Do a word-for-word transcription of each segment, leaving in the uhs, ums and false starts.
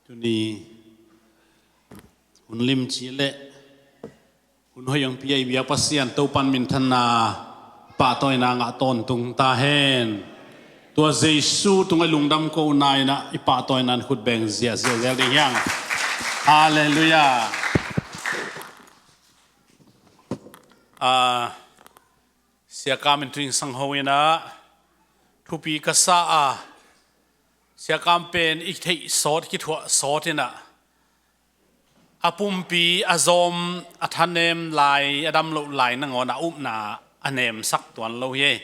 Tuni hun limci le hun hoih hong pia i biak Pasian Topan minthanna pahtawina ngah tawntung ta hen. Tua Jesu tungah i lungdam kohna in ah i pahtawina in khut beng ziahziah zel ding hi hang. Halleluiah. Ah, Siakam in tuingsang ho in ah thupi ka sa a, Siakam pen i theih sawt, kithuah sawt in ah a pumpi a zawm, a thanem lai, a dam loh lai nangawn a upna a nemsak tuan lo hi.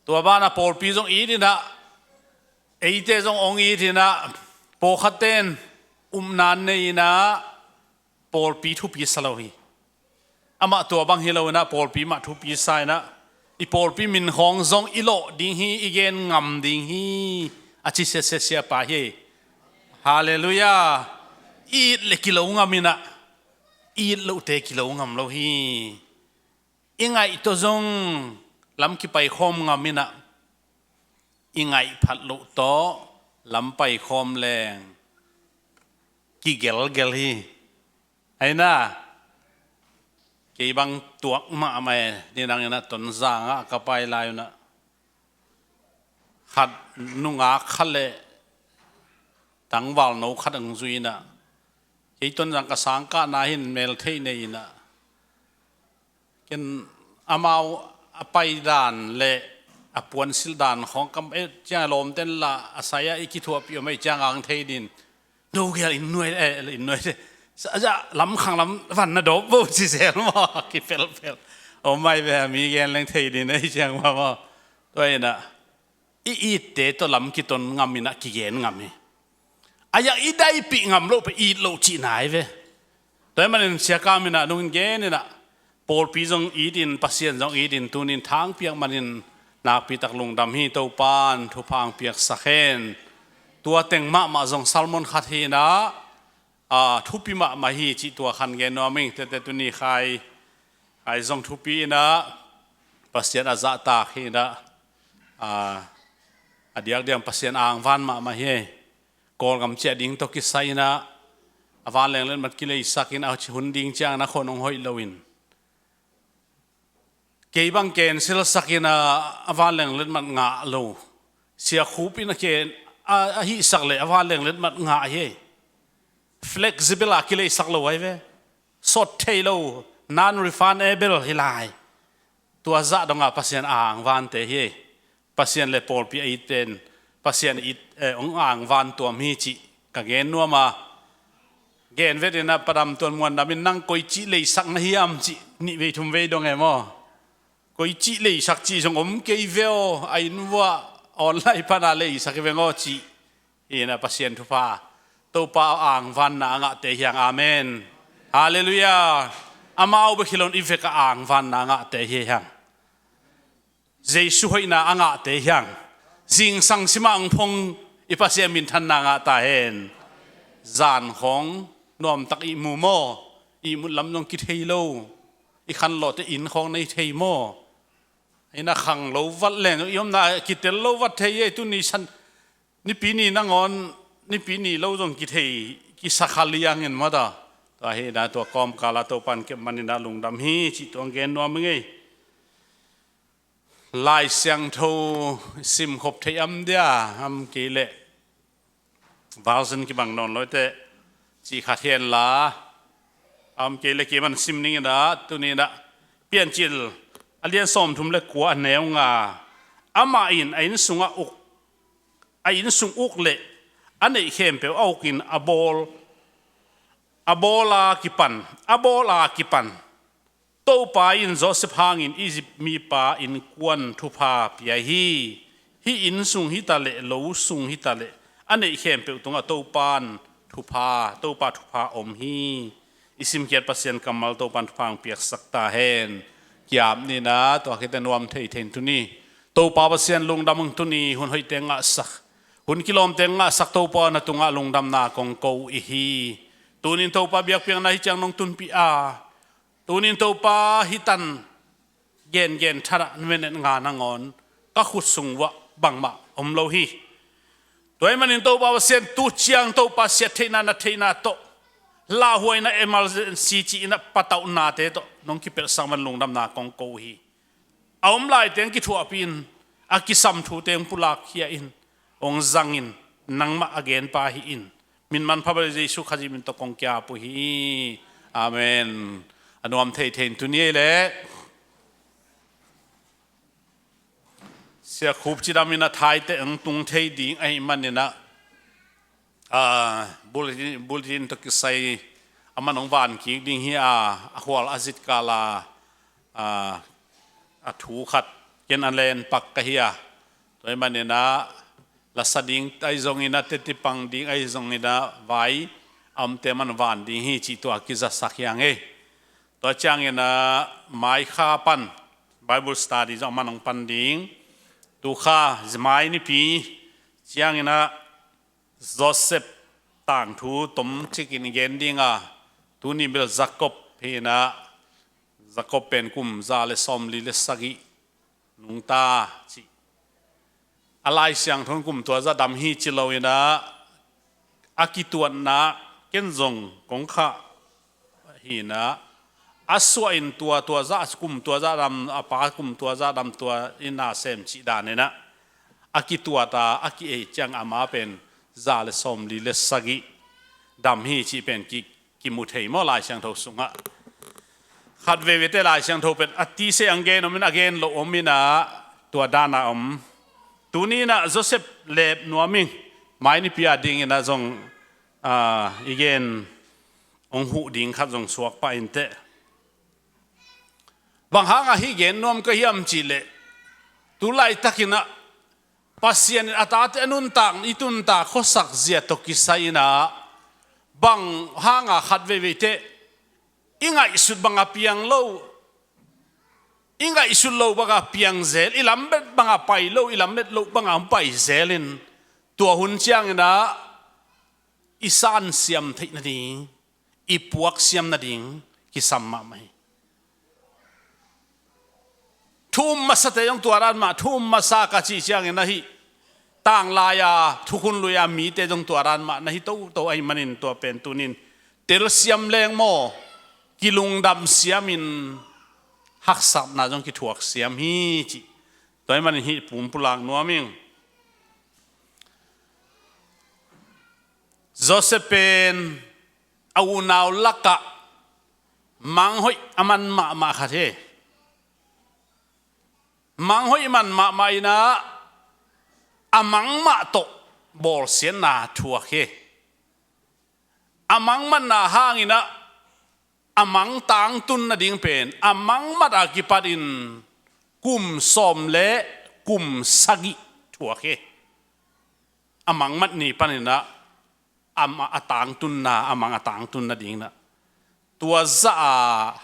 Tua banah pawlpi zong it in ah, eite zong hong it in ah, pawlkhatte in upna nei in ah pawlpi thupi sa lo hi. Amah tua bang hi lo in ah pawlpi mah thupi sa in ah, i pawlpi min khawng zong i lawh ding hi, i gen ngam ding hi, a ci siasia siapa hi. Halleluiah. It le kilo ngam in ah, it lohte kilo ngam lo hi. I ngaih tawh zong lam kipaikhawm ngam in ah, i ngaih phat loh tawh lam paikhawm leng kigelgel hi. Aina, kei bang tuak mahmah e, nidang in ah Tonzang ah ka pai lai un ah khat nungak khat le tangvalno khat hong zui in ah, kei Tonzang ka sangkahna hi in mel theih nei in ah, ken amau a pai dan le a puansilh dan khawng kam e ciang a lawmten la a sai ah i kithuahpih om ei ciang ang thei din. No gel in nuai, eh, in nuai te. Sa, sa, lam khang lam van na dawp bo ci zel maw, kifelfel. Om mai ve, mi gen leng thei din ei ciang maw maw. Tua in ah i itte tawh lam kiton ngam in ah kigen ngam hi. A yak i daipih ngam loh pen it loh cihna hi ve. Tua ahih manin Siakam in ah nung in gen in ah, pawlpi zong it in, Pasian zong it in, tunin thangpiak manin nakpitak lungdam hi. Topan thupha hong piaksak hen. Tua teng mahmah zong sermon khat hi in ah, a, thupi mahmah hi cih tua khan gen nuam ing. Tete tuni khai, khai zong thupi in ah, Pasian a zahtak hi in ah, a, a diakdiak Pasian angvan mahmah hi. Kawlgam ciah ding tawh kisai in ah, a vanleng letmat kileisak in ah, a hun ding ciang in ah khon hong hoih lo in, kei bang cancel sak in ah, a vanleng letmat ngah lo. Sia Khup in a ken, a, a hihsak le a vanleng letmat ngah hi. Flexible a kileisak lo ahi ve. Sawt thei lo, non-refundable hi lai. Tua zah dong a Pasian angvante hi. Pasian le pawlpi a it pen Pasian it, eh, hong angvan tuam hi cih ka gen nuam a. Gen vet in ah Pa Dam Tuan Muan Dam in, nang koici leisak na hiam cih nih vei thum vei dong e maw. Koici leisak cih zong om kei ve aw, a inn uah online pan a leisak hi veng aw cih hi in ah, Pasian thupha. Topa angvanna a ngahte hi hang. Amen. Halleluiah. Amau bek hi lo in i vek a angvanna a ngahte hi hang. Jesu hoihna a ngahte hi hang. Zingsang simah hong phong i Pasian minthanna ngah ta hen. Zan khawng nuamtak ihmu maw? Ihmut lam zong kithei lo. I khanlawhte inn khawng nei thei maw? Hi in ah khang lo vat leng zong i omna kitel lo vat thei hi. Tuni san, Nipi ni nangawn, Nipi ni lo zong kithei, kisa kha liang in mata. Tua hi in ah tua kawmkal ah Topan kep man in ah lungdam hi cih tua gen nuam ing ei. Lai Siangtho simkhop thei om dia, om kei leh version kibang nawn lo teh, cih khat hi hen la, om kei leh kei man sim ning in ah, tuni in ah Piancil a lian sawmthum le kua, a neu nga. Amah in a inn sungah uk, a inn sung uk le a neih khempeuh a ukin a bawl, a bawl a kipan, a bawl a kipan. Topa in Joseph hangin Egypt mipa innkuan thupha pia hi. Hih inn sung hi ta leh, lo sung hi ta leh, a neih khempeuh tungah Topan thupha, Topa thupha om hi. I simkhiat Pasian kammal Topan thupha hong piaksak ta hen. Kiap ni in ah, tua khit teh nuam thei thei in tuni Topa Pasian lungdam ung. Tuni hun hoihte ngahsak, hun kilawmte ngahsak Topa, na tungah lungdamna kong ko i hi. Tunin Topa biakpiakna hi ciang nong tunpih a, tunin Topa hih tan gengen thadah minute nga nangawn ka khut sung uah bangmah om lo hi. Tua ahih manin Topa Pasian, tu ciang Topa siattheihna na theihna tawh, lauhuaina emergency ci-in a patauhnate tawh nong kipelhsak man lungdamna kong ko hi. A om laiteng kithuahpih in, a kisam thuteng pulak khia in, hong zangin, nangmah a genpa hi in. Min manpha bel Jesu Khazih min tawh kong kiap uh hi. Amen. A nuam theithei in tuni ei leh Sia Khup cidam in a thaite hong tung thei ding ahih manin a, ah, bulletin, bulletin tawh kisai a man hong van kik ding hi a, a khual a zitkal a, ah, a thu khat ken a len pak ka hi a. Tua ahih manin a lasa ding ahi zongin a, teci pang ding ahi zongin a, vai a omte man van ding hi cih tua kizasak hi hang ei. Tua ciangin a, mai kha pan Bible study zong a man hong pan ding. Tu kha mai nipi ciangin a, Joseph tangthu tomcikin i gen ding a, tuni bel Jacob hi in a, Jacob pen kum za le sawmli le sagih nungta ci. A Lai Siangtho in kum tua zah dam hi ci lo in a, a kituatna ken zong kong khah hi in a, a suah in tua, tua zah, kum tua zah dam, a pa kum tua zah dam tua in a sem cih dan in a, a kituat a, a ki-ei ciang ama pen za le sawmli le sagih dam hi cih pen ki, kimu thei maw Lai Siangtho sungah. Khat veve te Lai Siangtho pen a tise ang gen om in a gen lo om in a, tua dan a om. Tuni in a Joseph lep nuam ing, mai nipi a ding in a zong, ah, i gen hong huh ding khat zong suak pah in teh. Bang hang a hih gen nuam ka hiam cih leh, tu laitak in a Pasian in a tate a nuntak, i tuntak khuasak zia tawh kisai in a, bang hang a khat veivei teh i ngaihsut bang a piang lo, i ngaihsut lo bang a piang zel, i lammet bang a pai lo, i lammet lo bang a hong pai zel in, tua hun ciangin a i sansiam theih nading, i puaksiam nading kisam mahmah hi. Thu um masate zong tua dan mah, thu um masa ka cih ciangin a hih tanglai a, thukhun lui a mite zong tua dan mah na hi toto ahih manin tua pen tuni in telsiam leng maw, kilungdam siam in haksatna zong kithuak siam hi cih. Tua ahih manin hih pum pulak nuam ing. Joseph pen a unau lakah mang hoih a man mahmah khat hi. Mang hoih man mahmah in a, a mang mah tawh bawlsiatna thuak hi. A mang matna hangin a, a mang tangtun nading pen a mang mat a kipatin kum sawm le kum sagih thuak hi. A mang mat ni panin a, a ma-, a tangtunna, a mang a tangtun nading in a, tua zah a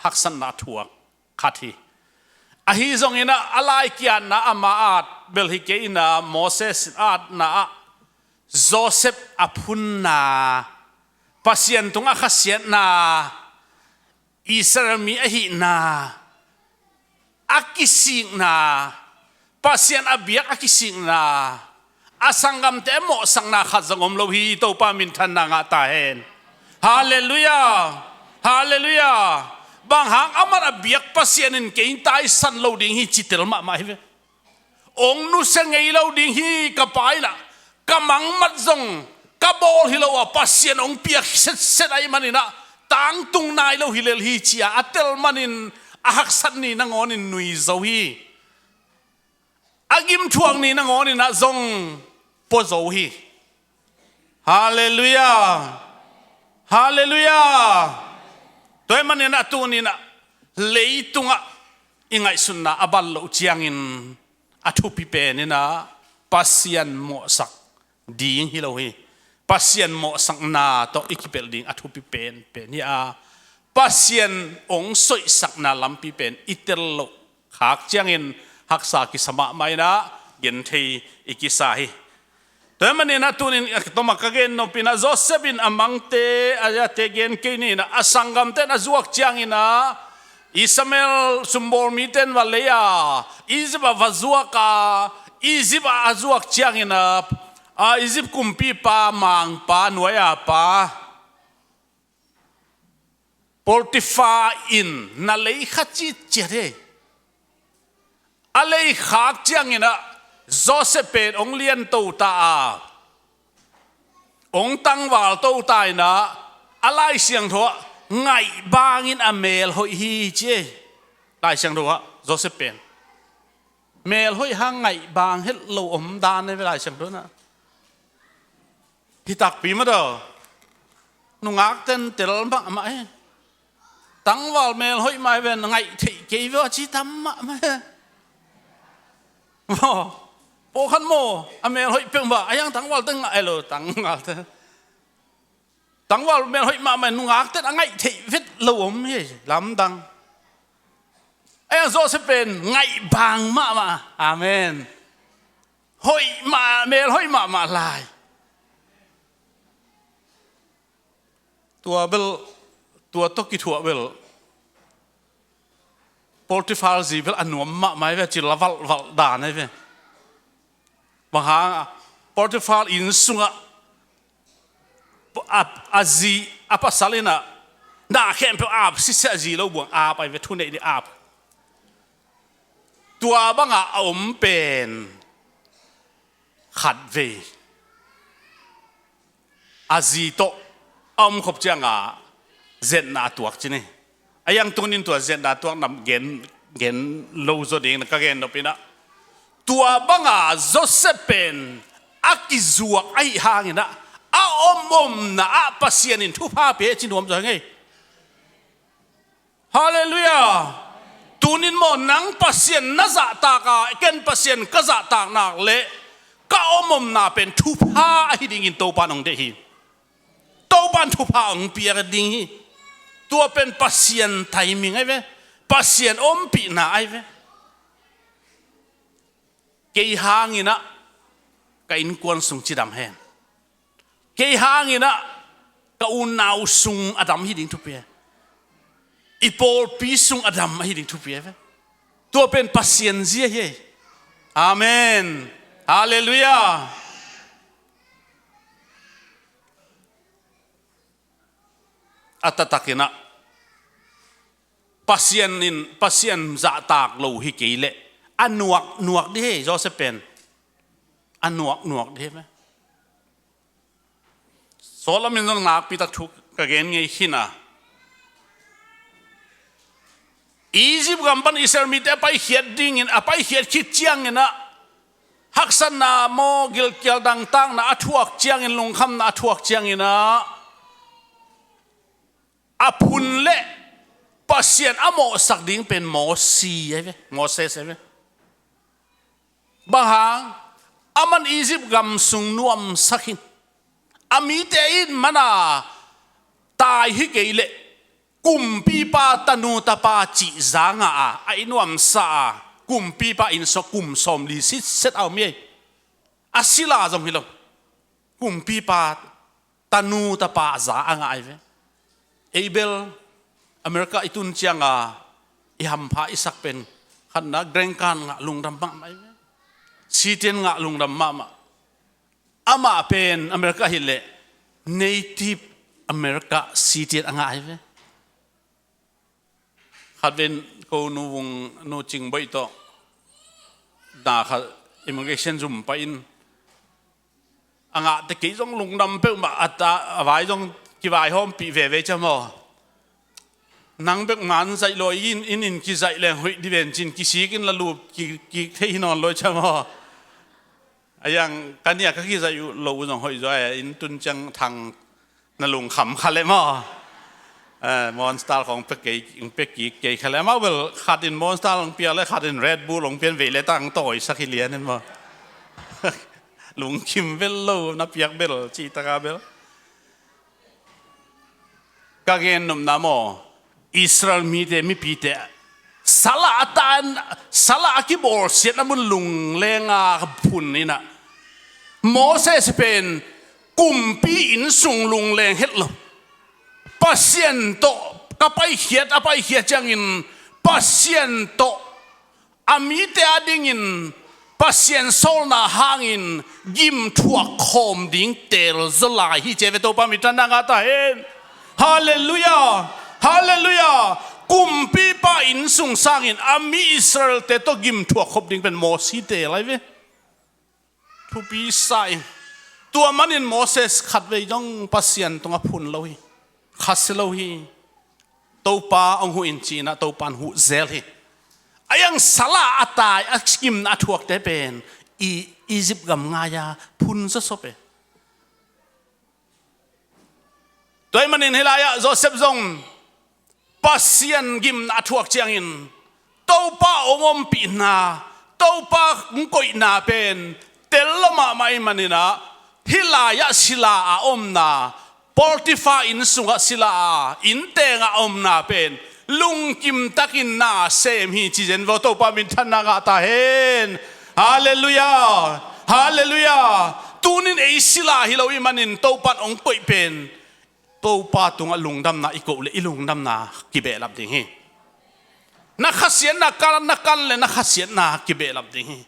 haksatna thuak khat hi. Ahi zongin a, a lai kiatna ama at bel hi kei in a, Moses atna ah Joseph a phunna, Pasian tungah khasiatna, Israel mi ahihna a kisikna, Pasian a biak a kisikna, a sanggamte a mawhsakna khat zong om lo hi. Topa minthanna ngah ta hen. Halleluiah. Halleluiah. Bang hang aman a biak Pasian in kei taisan lo ding hi ci tel mahmah hi ve. Ong nusia ngei lo ding hi ka Pa in a, ka mangmat zong ka bawl hi lo a, Pasian ong piak setset ahih manin a, tangtung nai lo hi lel hi ci-a a tel manin a haksat ni nangawnin nui zo hi. A gimthuak ni nangawnin a zong pua zo hi. Halleluiah. Halleluiah. Tua ahih manin a tuni in a, leitungah i ngaihsutna a bal loh ciangin a thupi pen in a, Pasian mawhsak ding hi lo hi. Pasian mawhsakna tawh i kipelh ding a thupi pen pen hi a, Pasian ong soihsakna lampi pen i tel loh khak ciangin haksa kisa mahmah in a, genthei i kisa hi. Tua ahih manin a tuni in a, tawm a ka gen nop in a, Joseph in a mangte a ziate gen kei ni in a, a sanggamte in a zuak ciangin a, Ishmael sumbawl mite in va lei a, Egypt ah va zuak a, Egypt ah a zuak ciangin a, A Egypt kumpipa mangpa nuai-a pa Potifar in na lei kha citciat hi. A lei khak ciangin ah Joseph pen hong lianto ta a, hong tangvalto ta in ah, a Lai Siangtho ah ngaih bangin a mel hoih hi ci hi. Lai Siangtho ah Joseph pen mel hoih hang ngaih bang het lo om dan hi ve Lai Siangtho in ah. Hi takpi mah daw. Nungak ten tel mahmah hi. Tangval mel hoih mah hi ve, ngaih theih kei ve a ci tam mahmah hi. Maw, pawlkhat maw, a mel hoih peuhmah a hiang tangval te ngaih lo, tangval te. Tangval mel hoih mahmah, nungak ten a ngaih theih vet lo om hi, lamdang. A hiang Joseph pen ngaih bang mahmah. Amen. Hoih mah, mel hoih mahmah lai. Tua bel, tua tawh kithuah bel Potifar zi bel a nuam mahmah hi ve, ci la valhvalh dan hi ve. Bang hang a, Potifar inn sungah a, a zi, a pasal in ah na khempeuh ap sitset, a zi lo buang ap ahi ve, thuneih ding ap. Tua bangah a om pen khatvei a zi tawh a om khop ciangah zetna a tuak ci ni. A hiang tungin tua zetna a tuak nam gen, gen lo zaw ding na ka gen nop in ah. Tua bangah Joseph pen a kizuak ahi hangin ah, a omomna ah Pasian in thupha pia ci nuam zaw hi ngei. Halleluiah. Tunin maw, nang Pasian na zahtak a, ken Pasian ka zahtak nak leh ka omomna pen thupha ahi dingin Topa in hong deih hi. Topa in thupha hong piak ding hi. Tua pen Pasian timing ahi ve. Pasian ompihna ahi ve. Kei hangin ah ka innkuan sung cidam hen. Kei hangin ah ka unau sung a dam hi ding thupi hi. I pawlpi sung a dam ahi ding thupi hi ve. Tua pen Pasian zia hi. Amen. Halleluiah. A taktakin ah Pasian in, Pasian zahtak lo hi kei leh a nuaknuak dih hi, Joseph pen. A nuaknuak dih hi ve. Sawt lamin zong nakpi tak thu ka gen ngei khin a. Egypt gam pan Israel mite a paikhiat dingin, a paikhiat khit ciangin ah haksatna maw, gilkial dangtakna a thuak ciangin, lungkhamna a thuak ciangin ah a phun leh Pasian a mawhsak ding pen Mosi ahi ve, Moses ahi ve. Bang hang, aman Egypt gam sung nuamsak hi. A mite in mana tai hi kei leh kumpipa tanu tapa cih za ngah a, a i nuamsa a, kumpipa inn sung kum sawmli sitset a om hi. A sila zong hi lo. Kumpipa tanu tapa za a ngah ahi ve. Ei bel America i tun cianga i hampha i sak pen khatna green card ngah lungdam mahmah ahi ve. Citizen ngah lungdam mahmah. Amah pen America hi leh Native America citizen a ngah ahi ve. Khat ven ko nu vung nu Cing Boih tawh na khat immigration zum pah in a ngahte kei zong lungdam peuhmah a ta, a vai zong kivaihawmpih veve cia maw. Nang bek man zaih lawi in, in, in kizaih leng hoih di ven cin kisik in la lup ki, kik thei hi nawn lawi cia maw. A yang ka nia ka kizaih uh lo uh zong hoih zaw a in tun ciang thang na lungkham kha leh maw. Eh, Monster khong pek kei, pek kik kei kha leh amau bel khat in Monster hong piak leh khat in Red Bull hong pian vei leh tang tawisak hi lian in maw. Lungkhim bel lo na piak bel cih taka bel. Ka gen nopna maw, Israel mite, mipite, salah a tan, salah a kibawlsiatna mun lunglenga phun inah, Moses pen kumpi inn sung lungleng het lo. Pasian tawh ka paikhiat, a paikhiat ciangin Pasian tawh a mite a dingin Pasian sawlna hangin gimthuak khawm ding teel zaw lai hi ci ve. Topa minthanna ngah ta hen. Halleluiah. Halleluiah. Kumpipa innsung sangin a mi Israel-te tawh gimthuak khop ding pen Mosi teel lai ve. Thupi sa ing. Tua manin Moses khatvei zong Pasian tungah phun lo hi. Khasia lo hi. Topa hong huh in ci-in ah Topa in huh zel hi. A iang sala a tai a gimna a thuakte pen i Egypt gam ngai-a phun zawsop e. Tua ahih manin hih lai-ah Joseph zong Pasian gimna a thuak ciangin Topa hong ompihna, Topa hong koihna pen tel lo mahmah ahih manin ah hih lai-ah sila a omna, Potiphar inn sungah sila a, inn tengah a omna pen lungkim takin na sem hi ci zen vo. Topa minthanna ngah ta hen. Halleluiah. Halleluiah. Tunin ei sila hi lo ahih manin Topa in hong koih pen Topa tungah lungdamna i koh leh i lungdamna kibehlap ding hi. Na khasiatna kan, na kan leh na khasiatna kibehlap ding hi.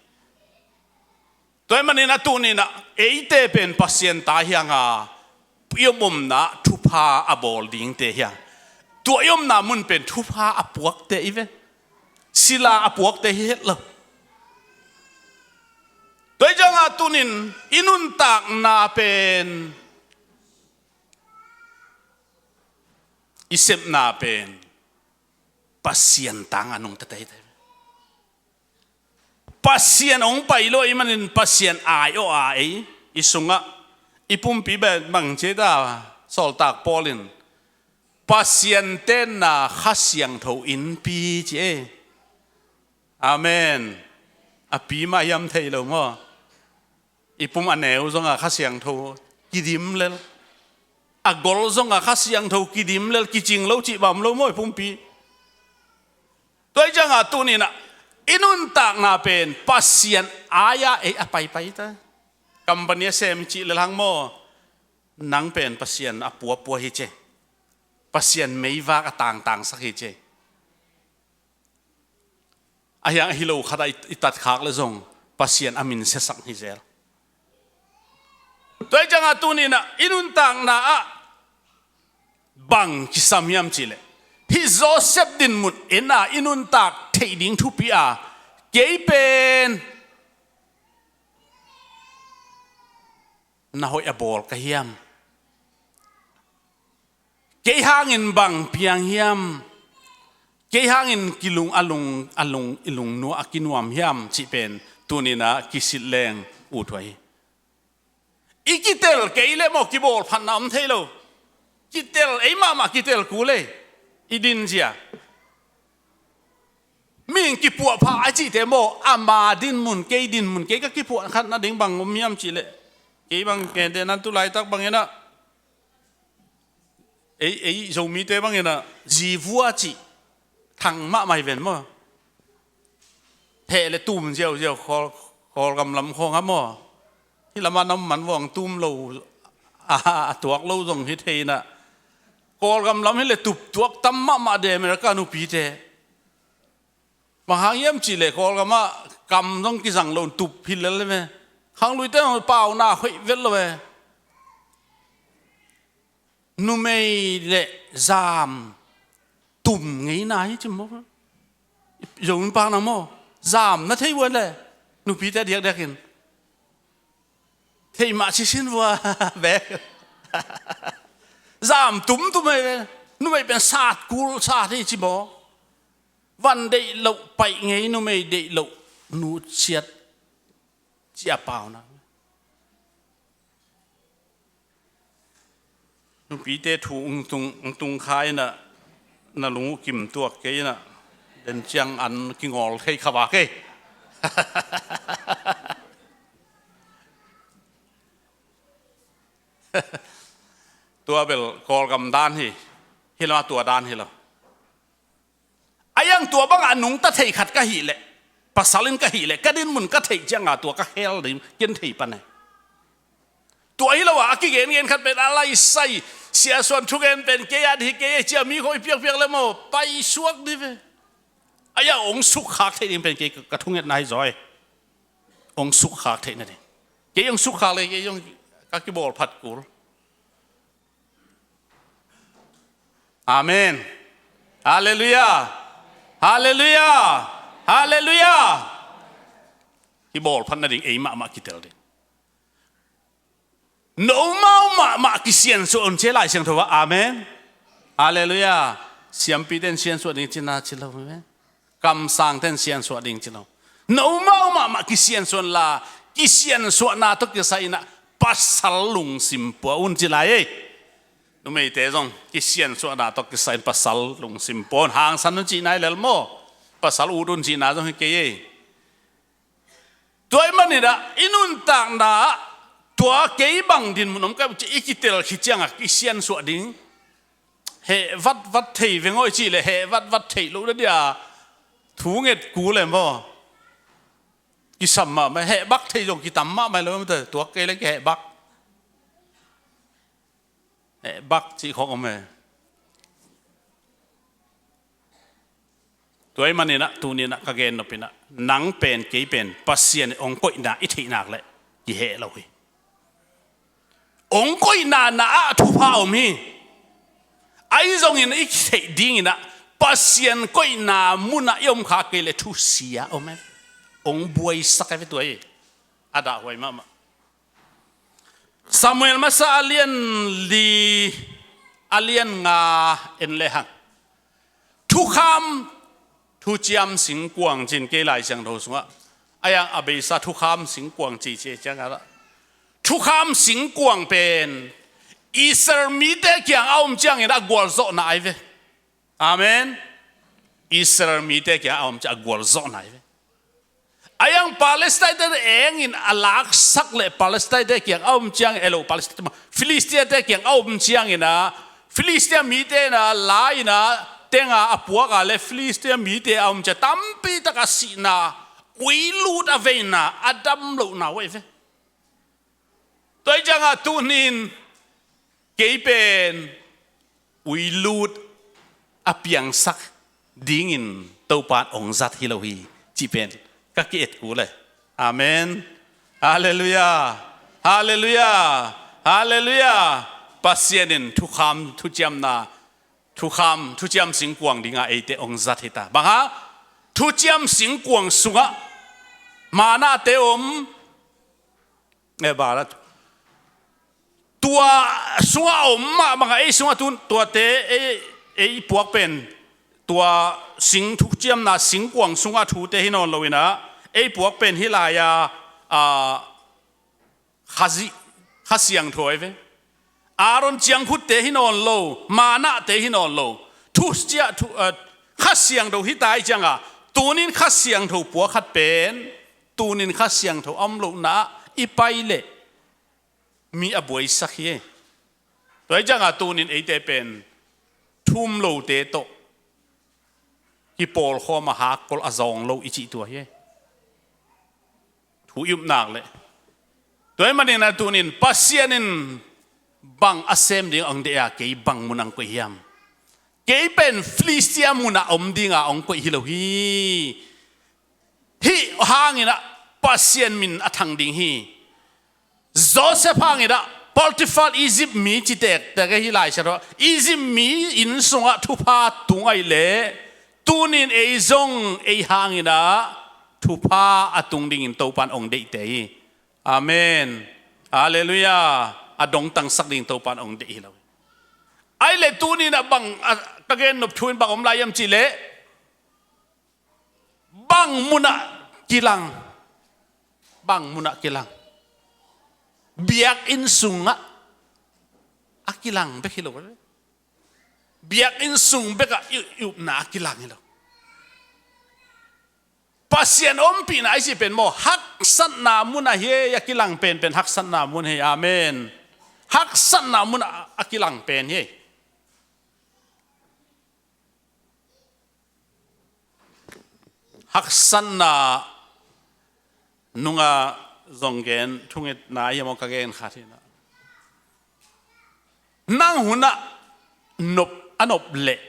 Tua ahih manin ah tunin ah eite pen Pasian ta hi hang a, i om omna thupha a bawl dingte hi hang. Tua i omna mun pen thupha a puakte hi ve. Sila a puakte hi het lo. Tua ahih ciangin ah tunin i nuntakna pen, i sepna pen Pasian tangah nungta teitei. Pasian hong pai lo ahih manin Pasian ai-awh a, ei i sungah i pumpi beh bang ci ta, sawltak Paul in Pasian tenna Kha Siangtho innpi ci e. Amen. A pi mah hiam thei lo maw? I pum a neu zongah Kha Siangtho kidim lel. A gol zongah Kha Siangtho kidim lel, kicing lo cih bang om lo maw i pumpi. Tua ahih ciangin ah tunin ah i nuntakna pen Pasian ai-ah ei a paipai ta. Company a sem cih lel hang maw, nang pen Pasian a puapua hi ci e. Pasian meivak a tangtangsak hi ci e. A hiang ahi lo khatah i, i tatkhak leh zong Pasian a min siasak hi zel. Tua ahih ciangin ah tunin ah i nuntakna ah bang kisam hiam cih leh, hih Joseph dinmun en a i nuntak theih ding thupi a, kei pen na hoih a bawl ka hiam? Kei hangin bang piang hiam? Kei hangin kilung a lung, a lung, i lungnuam a kinuam hiam cih pen tunin ah kisit leng ut huai hi. I kitel kei leh maw kibawlphatna om thei lo. Kitel, ei mahmah kitel kul e. I din zia. Mihing kipuahpha a cihte maw, ama dinmun, kei dinmun, kei ka kipuah khat nading bang om hiam cih leh, kei bang kei te nan tu laitak bangin ah, ei, ei Zomite bangin ah, zivua cih thang mahmah hi ven maw. Theh leh tum ziauziau Kawl, Kawlgam lam khawng ah maw. Hih lamah nam man vuang tum lo, a, a tuak lo zong hi thei in ah. Kawlgam lam hi leh tup tuak tam mahmah de America nupite. Bang hang hiam cih leh Kawlgam ah kam zong kizang lo, tup hi lel ve. Khangluite zong pauna hoih vet lo ve. Numei leh zam tum ngeina hi ci maw. Zong pakna maw. Zam na thei uh leh nupite diakdiakin thei mah ci sin vua bek. Zam tumtum hi ve. Numei pen sat kul sat hi ci maw. Van deih loh paih ngei, numei deih loh nu ciat, ci a pauna. Nupite thu ung tung, ung tung kha in ah, na lung uh kim tuak kei in ah, den ciang an kingawl thei kha va kei. Tua bel Kawlgam dan hi, hi lo a tua dan hi lo. A iang tua bangah nungta thei khat ka hih leh, pasal in ka hih leh, ka dinmun ka theih ciangah tua ka khel ding ken thei pan e. Tua hi lo a, a kigengen khat pen a laisai, Sia Suan thugen pen kei a dih kei e ci a mi khawng i piakpiak leh maw, paisuak dih ve. A iang hong sukkhak thei ding pen kei ka, ka thungetna hi zaw e. hong sukkhak theih nading. Kei hong sukkhak le kei hong ka kibawlphat kul. Amen. Halleluiah. Halleluiah. Halleluiah. Kibawlphat nading ei mahmah kitel ding. Nomau mahmah kisiansuah un ci Lai Siangtho ah. Amen. Halleluiah. Siampite in siansuah ding cina ci lo. Amen. Kamsangte in siansuah ding ci lo. Nomau mahmah kisiansuah un la, kisiansuahna tawh kisai-in ah pasal lungsim pua un ci lai ei. Numeite zong kisiansuahna tawh kisai-in pasal lungsim pua un, hangsan un cihna hi lel maw. Pasal ut un cihna zong hi kei ei. Tua ahih manin ah i nuntakna ah tua kei bang dinmun om ka hih bang ci i kitel khit ciangah kisiansuah ding. Heh vatvat thei veng aw i cih leh heh vatvat theih loh na dia thu nget kul e maw. Kisam mahmah, heh bak thei zong kitam mahmah lo, tuak kei leh kiheh bak. Heh bak cih khawng om e. Tua ahih manin ah tuni-in ah ka gen nop in ah, nang pen kei pen Pasian in hong koihna i theih nak leh kiheh lo hi. Hong koihna na ah thupha om hi. Ahi zongin i theih dingin ah Pasian koihna munah i om kha kei leh thusia om e. Hong buaisak e ve tua hi. A dahhuai mahmah. Samuel masa a lian li, a lian nga en lehang. Thukham, thuciam singkuang ci-in kei Lai Siangtho sungah a iang a beisa thukham singkuang ci ci ciangah, thukham singkuang pen Israel mite kiang a om ciangin a gualzawhna ahi ve. Amen. Israel mite kiang a om ciang a gualzawhna ahi ve. A iang Palestine-te eng in a laksak leh Palestine-te kiang a om ciang, elo Palestine, Philistia-te kiang a om ciangin ah, Philistia mite in ah la-in ah tenga a puak a leh Philistia mite a om ciang tampi tak a sihna, uilut a veina, a dam lohna uh ahi ve. Tua hi ciangah tuni-in kei pen uilut a piangsak dingin Topa in hong zat hi lo hi cih pen ka ki-et kul e. Amen. Halleluiah. Halleluiah. Halleluiah. Pasian in thukham, thuciamna, thukham, thuciam singkuang dingah eite hong zat hi ta. Bang hang? Thuciam singkuang sungah manna te om. Eh, bang hang? Tua sungah a om mahmah a, ei sungah tun tuate ei, ei puak pen tua sing thuciamna singkuang sungah thute hi nawn lo in ah, ei puak pen hih lai-a, a, Kha zi-, Kha Siangtho ahi ve. Aaron ciangkhutte hi nawn lo, manna te hi nawn lo. Thusia, thu, a, Kha Siangtho hi ta ahih ciangah, tuni-in Kha Siangtho puak khat pen, tuni-in Kha Siangtho a om lohna ah i pai leh mi a buaisak hi. Tua hi ciangah tuni-in eite pen thu um lote tawh kipawlkhawm a, hakkol a zawng lo i cih tua hi. Thu i up nak leh. Tua ahih manin ah tuni-in Pasian in bang a sem ding hong deih a, kei bang mun hong koih hiam? Kei pen Philistia munah om dinga hong koih hi lo hi. Hih hangin ah Pasian min a thang ding hi. Joseph hangin ah Potiphar Egypt mi ci tektek e, hih Lai Siangtho ah Egypt mi inn sungah thupha tung ahih leh, tuni-in ei zong ei hangin ah thupha a tung dingin Topa in hong deihte hi. Amen. Halleluiah. A dongtangsak dingin Topa in hong deih hi lo. Ahih leh tuni-in ah bang, a, ka gen nop thu in bang om lai hiam cih leh, bang munah kilang? Bang munah kilang? Biakinn sungah a kilang bek hi lo. Biakinn sung bekah i, i upna a kilang hi lo. Pasian ompihna i cih pen maw, haksatna munah hi a kilang penpen, haksatna mun hi. Amen. Haksatna munah a kilang pen hi. Haksatna nungah zong gen, thungetna hi maw, ka gen khat hi na. Nang hunah nop, a nop leh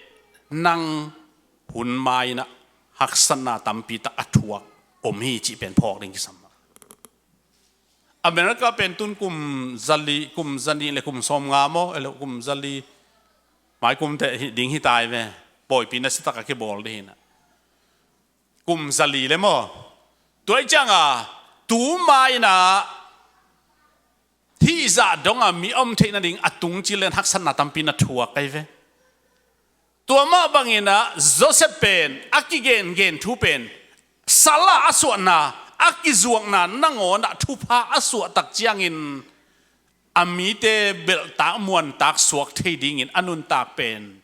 nang hun mai-in ah haksatna tampi tak a thuak om hi cih pen phawk ding kisam a. America pen tun kum zali, kum zanih le kum sawmnga maw, ele kum zali mai kum te ding hi tai ve. Pawipi nasia taka kibawl ding hi na. Kum zali le maw. Tua hi cianga tu mai na hih zah donga mi om theih nading a tung cil len haksatna tampi na thuak ahi ve. Tua mah bangin ah Joseph pen a kigengen thu pen sala a suahna, a kizuakna nangawn ah thupha a suahtak ciangin a mite belhtak muantak suak thei dingin a nuntak pen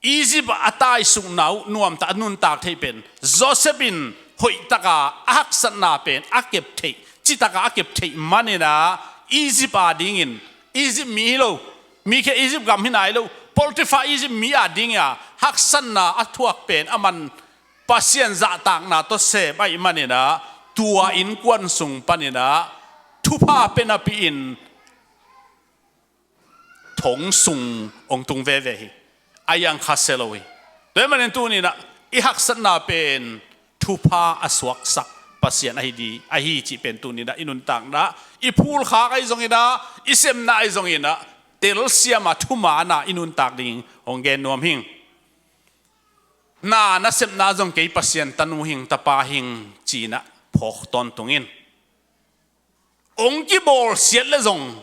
Egypt ah a taisukna uh nuamtak a nuntak theih pen Joseph in hoihtaka a haksatna pen a kep theih, citaka a kep theih manin ah Egypt a dingin, Egypt mi hi lo, mi khia Egypt gam hi nai lo, Potiphar Egypt mi a dingin ah haksatna a thuak pen a man Pasian zahtakna tawh sem ahih manin ah tua innkuan sung panin ah thupha pia napi-in thong sung hong tung veve hi. A iang kha sia lo hi. Tua ahih manin tuni-in ah i haksatna pen thupha a suaksak Pasian ahi di, ahi cih pen tuni-in ah i nuntakna, i phulkhak ahi zongin ah, i sepna ahi zongin ah telsiam a thuman a i nuntak ding hong gen nuam hing. Na nasepna zong kei Pasian tanu hing, tapa hing ci-in ah phawk tawntung in. Hong kibawlsiat le zong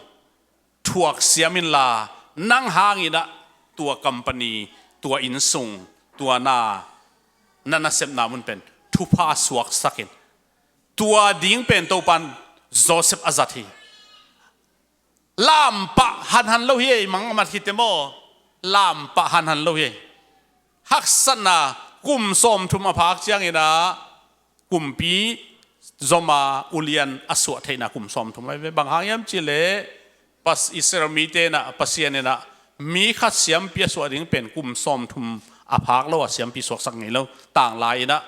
thuaksiam inla, nang hangin ah tua company, tua innsung, tua na, na nasepna mun pen thupha suaksak in. Tua ding pen Topan Joseph a zat hi. Lampah hanhan lo hi ei, mangmat khit teh maw. Lampah hanhan lo hi ei. Haksatna kum sawmthum a phak ciangin ah kumpi zom a ulian a suah theihna kum sawmthum ahi ve. Bang hang hiam cih leh Israel mite in ah Pasian in ah mi khat siampi a suah ding pen kum sawmthum a phak lo a siampi suaksak ngei lo. Tanglai in ah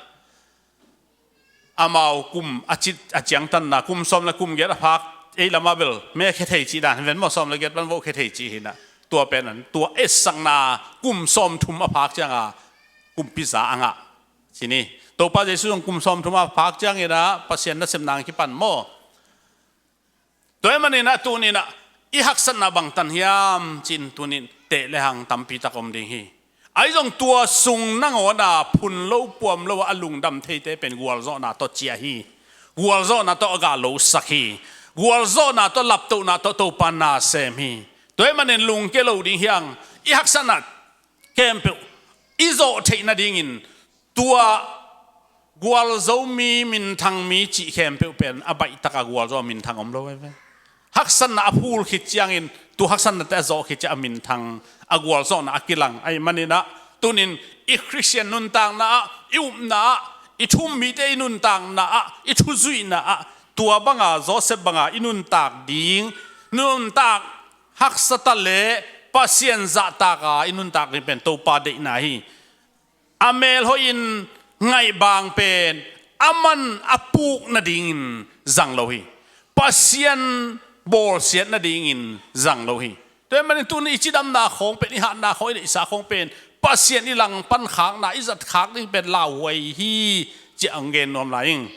amau kum a cit a ciangtanna kum sawm le kum giat a phak, ei lamah bel me khia thei cih dan hi ven maw, sawm le giat pan voh khia thei cih hi in ah. Tua pen an, tua etsakna kum sawmthum a phak cianga kumpi za a ngah ci ni. Topa Jesu zong kum sawmthum a phak ciangin ah Pasian nasepna hong kipan maw. Tua ahih manin ah tuni-in ah i haksatna bangtan hiam ci-in tuni-in teh le hang tampi tak om ding hi. Ahi zong tua sung nangawn a phun lo puam lo a lungdam theite pen gualzawhna tawh ciah hi. Gualzawhna tawh a gah losak hi. Gualzawhna tawh laptohna tawh Topa na sem hi. Tua ahih manin lungkia lo ding hi hang. I haksatna khempeuh i zawh theih nadingin tua gualzo mi, minthang mi cih khempeuh pen a baih taka gualzo a minthang om lo ahi ve. Haksatna a phul khit ciangin, tua haksatnate a zawh khit ciang a minthang, a gualzawhna a kilang ahih manin ah tuni-in i Khristian nuntakna ah, i upna ah, i thu-um mite i nuntakna ah, i thuzuihna ah tua banga Joseph banga i nuntak ding, nuntak haksa ta leh Pasian zahtak a i nuntak ding pen Topa deihna hi. A melhoih in ngaihbaang pen aman a puk nadingin zang lo hi. Pasian bawlsiat nadingin zang lo hi. Tua ahih manin tuni i cidamna khawng pen, i hatna khawng, i deihsa khawng pen Pasian i langpan khakna, i zat khak ding pen lauhuai hi, ci-a hong gen nuam lai ing.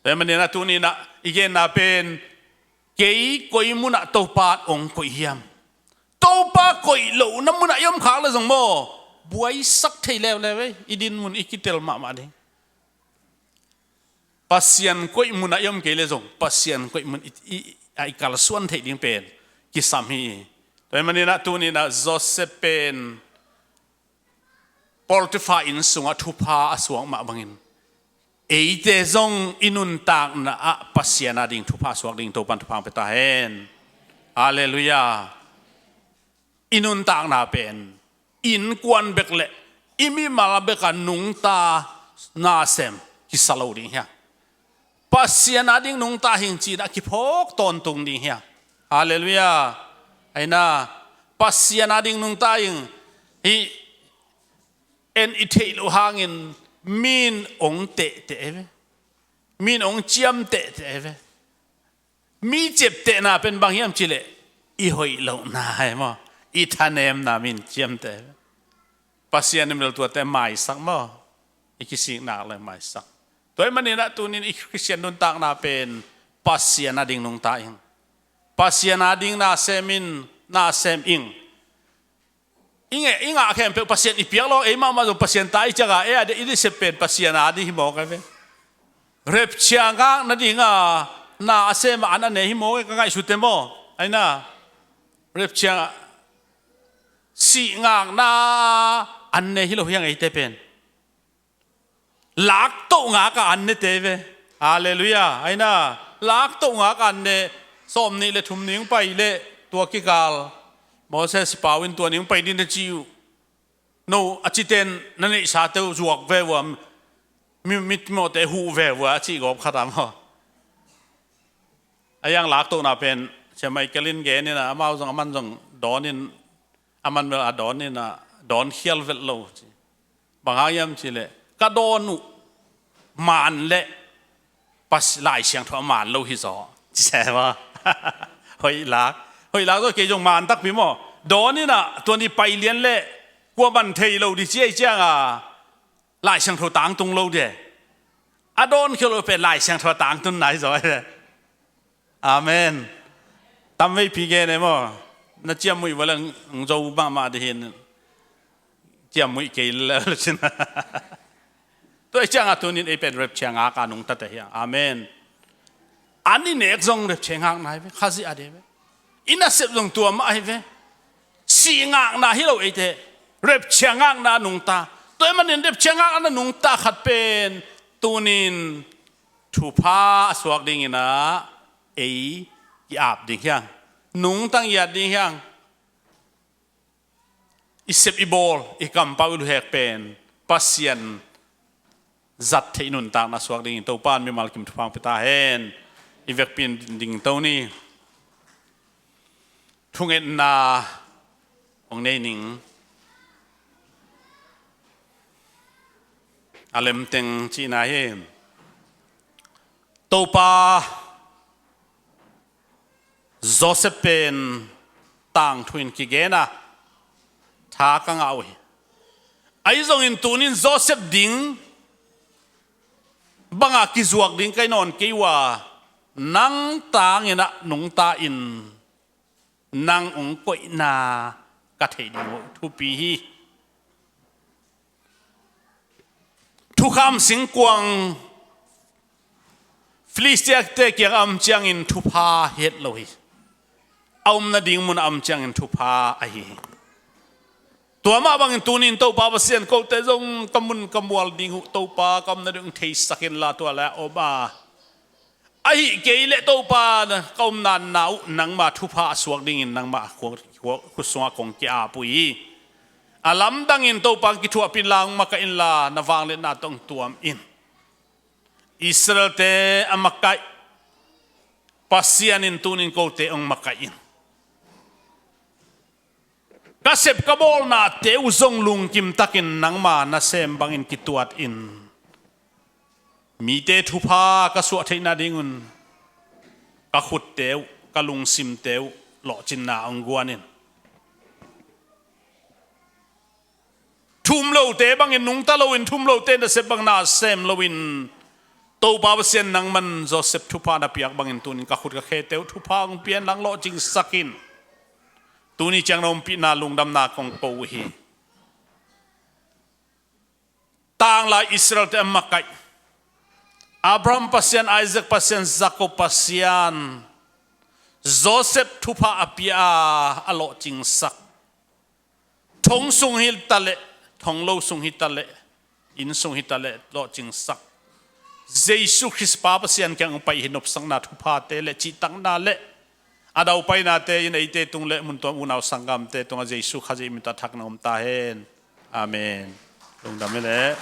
Tua ahih manin ah tuni-in ah i genna pen kei koi munah Topa hong koih hiam? Topa koih lohna munah i om khak le zong maw, buaisak thei leuleu ei, i din mun i kitel mahmah ding. Pasian koih munah i om kei le zong Pasian koih mun i, i, a i kalsuan theih ding pen kisam hi. Tua ahih manin ah tuni-in ah Joseph pen Potiphar inn sungah thupha a suak mah bangin eite zong i nuntakna ah Pasian a ding thupha suak ding Topan thupha hong pia ta hen. Halleluiah. I nuntakna pen innkuan bek le i mimal bek a nungta nasem kisa lo ding hiam? Pasian a ding nungta hing ci-in a kiphawk tawntung ding hiam? Halleluiah. Aina, Pasian a ding nungta hing. Hih en i theih loh hangin min ong tehteh e ve. Min ong ciam tehteh e ve. Mi ciaptehna pen bang hiam cih leh i hoih lohna e maw, i thanemna min ciamteh e ve. Pasian in bel tuate maisak maw, i kisikna le maisak. Tua ahih manin ah tuni-in i Khristian nuntakna pen Pasian ading nungta ing. Pasian ading nasem in, nasem ing. I ngah, i ngah khempeuh Pasian i piak lo, ei mahmah zong Pasian ta i ciak a, ei a dia i sep pen Pasian ading hi mawk a ve. Rapture ngak nading a na a sem a an a ne hi mawk e, ka ngaihsut e maw. Aina, rapture sih ngakna an ne hi lo hi hang eite pen. Laktoh ngak a an ne te ve. Halleluiah. Aina, laktoh ngak a an ne. Sawm nih le thum ning pai le tua kikal Moses pau in tua ning pai din na ci uh. No a citen na neihsa te uh zuak ve uh a, mi, mitmawhte huh ve uh a cih gawp khat a maw. A yang laktohna pen Sia Michael in gen in a, amau zong, aman zong dawn in, aman bel a dawn in a, dawn khial vet lo ci. Bang hang hiam cih leh, ka dawn uh maan leh Pas-, Lai Siangtho a maan lo hi zaw. Ci se maw. Hoih lak. Hoih lak zaw, kei zong maan takpi maw. Dawn in a, tua ni pai lian leh kua man thei lo ding ci ei ciang a, Lai Siangtho tangtung lo ding. A dawn khial lo pen Lai Siangtho tangtun nai zaw. Amen. Tamveipi gen e maw. Na ciamnuih va leng zo mahmah ding hi. Ciamnuih kei le cin. Tua i ciang a tunin ei pen rapture ngak a nungta te hi a. Amen. An i nek zong rapture ngakna hi ve. Khazih a ding ve. I nasep zong tua mah hi ve. Sih ngakna hi lo eite. Rapture ngakna nungta. Tua ahih manin rapture ngakna nungta khat pen tunin thupha a suak dingin a ei i ap ding hi hang. Nungta ngiat ding hi hang. I sep i bawl, i kampau i luhek pen Pasian zat theih nuntakna suak dingin Topa in mimal kim thupha hong pia ta hen. I vekpi in dingto ni. Thungetna hong nei ning. A lemteng cihna hi. Topa Joseph pen tangthu in kigen a, tha ka ngah uh hi. Ahi zongin tunin Joseph ding banga kizuak ding ka hi nawn kei uh a, nang tangin a nungta in nang hong koihna ka theih ding uh thupi hi. Thukham singkuang Filistia te kiang a om ciangin thupha het lo hi. A omna ding mun a om ciangin thupha ahi hi. Tua mah bangin tunin Topa Pasian kote zong ka mun ka mual ding uh, Topa ka omna ding theisak inla tua lai-ah om a, ahih kei leh Topa ka omna na uh nangma thupha a suak dingin nangma khua-, khua-, khut sungah kong ki-ap uh hi. A lamdangin Topa kithuahpih inla, hong makaih inla, na vangliatna tawh hong tuam in. Israel-te a makaih Pasian in tunin kote hong makaih in. Ka sep ka bawlnate uh zong lungkim takin nangma nasem bangin kituat in. Mite thupha ka suah theihna dingun ka khutte uh, ka lungsimte uh lawhcinna hong guan in. Thum lote bangin nungta loin, thum lote nasep bang nasem loin, Topa Pasian nangman Joseph thupha na piak bangin tunin ka khut ka khete uh thupha hong pia in, nang lawhcingsak in. Tuni ciang na ompihna lungdamna kong ko uh hi. Tanglai Israel-te a makaih, Abraham Pasian, Isaac Pasian, Jacob Pasian, Joseph thupha a pia a, a lawhcingsak. Thong sung hi taleh, thong lo sung hi taleh, inn sung hi taleh, lawhcingsak. Jesu Khrist pa Pasian kiang hong pai hi nopsakna thuphate le cihtakna le a daupainate in eite tung le mun tuam unau sanggamte tungah Jesu Khazih min tawh a thak na om ta hen. Amen. Lungdam hi leh.